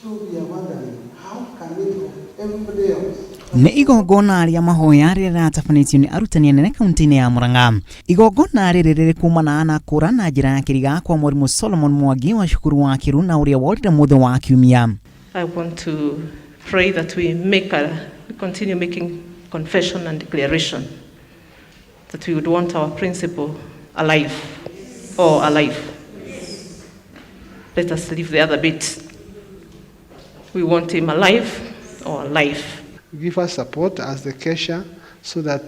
So we are wondering, how can it of everybody else? Nĩ igongona rĩa mahoya rĩrĩa rĩratabanĩtio nĩ arutani anene kaunti-inĩ ya Murang'a. Igongona rĩrĩ rĩrĩ kumana na kũra na njĩra ya kĩriga kwa mwarimũ Solomon Mwangi wa cukuru wa Kĩru na ũrĩa worire mũthĩ wa Kiumia. I want to pray that we make a, we continue making confession and declaration that we would want our principal alive or alive. Let us leave the other bit. We want him alive or alive. Give us support as the KESSHA so that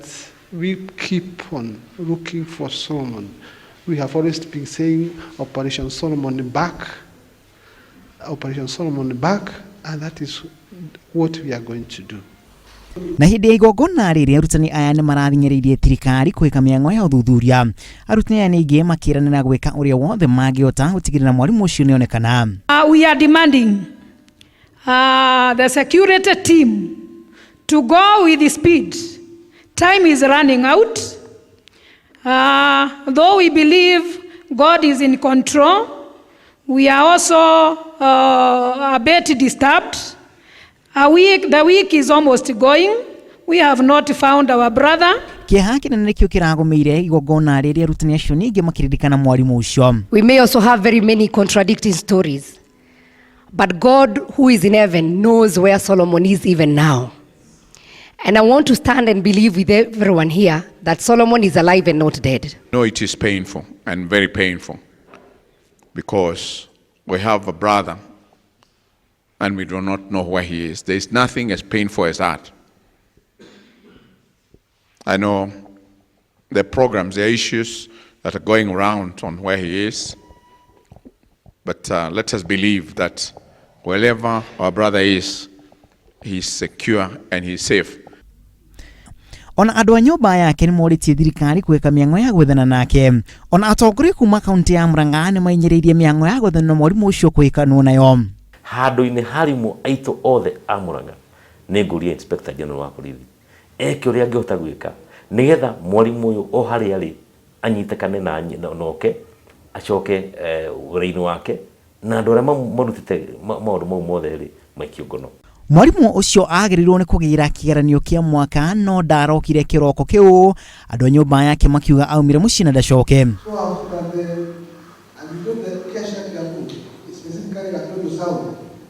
we keep on looking for Solomon. We have always been saying Operation Solomon back, Operation Solomon back, and that is what we are going to do. Na hĩndĩ ya igongona rĩrĩ arutani aya nĩ marathing'ĩrĩirie thirikari gwĩka mĩhang'o ya ũthuthuria. Arutani aya ningĩ makĩranĩra gwĩka ũrĩa wothe mangĩhota gũtigĩrĩra mwarimũ ũcio nĩonekana. We are demanding the security team to go with speed. Time is running out. Though we believe God is in control, we are also a bit disturbed. A week, the week is almost going. We have not found our brother. Kĩeha kĩnene nĩkĩo kĩragũmĩire igongona rĩrĩ arutani acio ningĩ makĩririkana mwarimũ ũcio. We may also have very many contradicting stories. But God, who is in heaven, knows where Solomon is even now. And I want to stand and believe with everyone here that Solomon is alive and not dead. No, it is painful and very painful because we have a brother and we do not know where he is. There is nothing as painful as that. I know the programs, the issues that are going around on where he is, but let us believe that wherever our brother is, he's secure and he's safe. Ona andũ a nyũmba yake nĩ morĩtie thirikari gwĩka mĩhang'o ya gwethana nake. Ona atongoria kuma kaunti ya Murang'a nĩ mainyĩrĩirie mĩhang'o ya gwethana na mwarimũ ũcio kwĩkanwo nayo. Handũ-inĩ harimũ aitũ othe a Murang'a, nĩ ngũria Inspector General wa borithi eke ũrĩa angĩhota gwĩka nĩgetha mwarimũ ũyũ o harĩa arĩ anyitĩkane na noke acoke wĩra-inĩ wake na andũ arĩa marutĩte maũndũ mau mothe rĩ maikio ngono. Mwarimũ ũcio agĩrĩirwo nĩ kũgĩra kĩgeranio kĩa mwaka no ndarokire kĩroko kĩu. Andũ a nyũmba yake makiuga aumire mũciĩ na ndacoke. So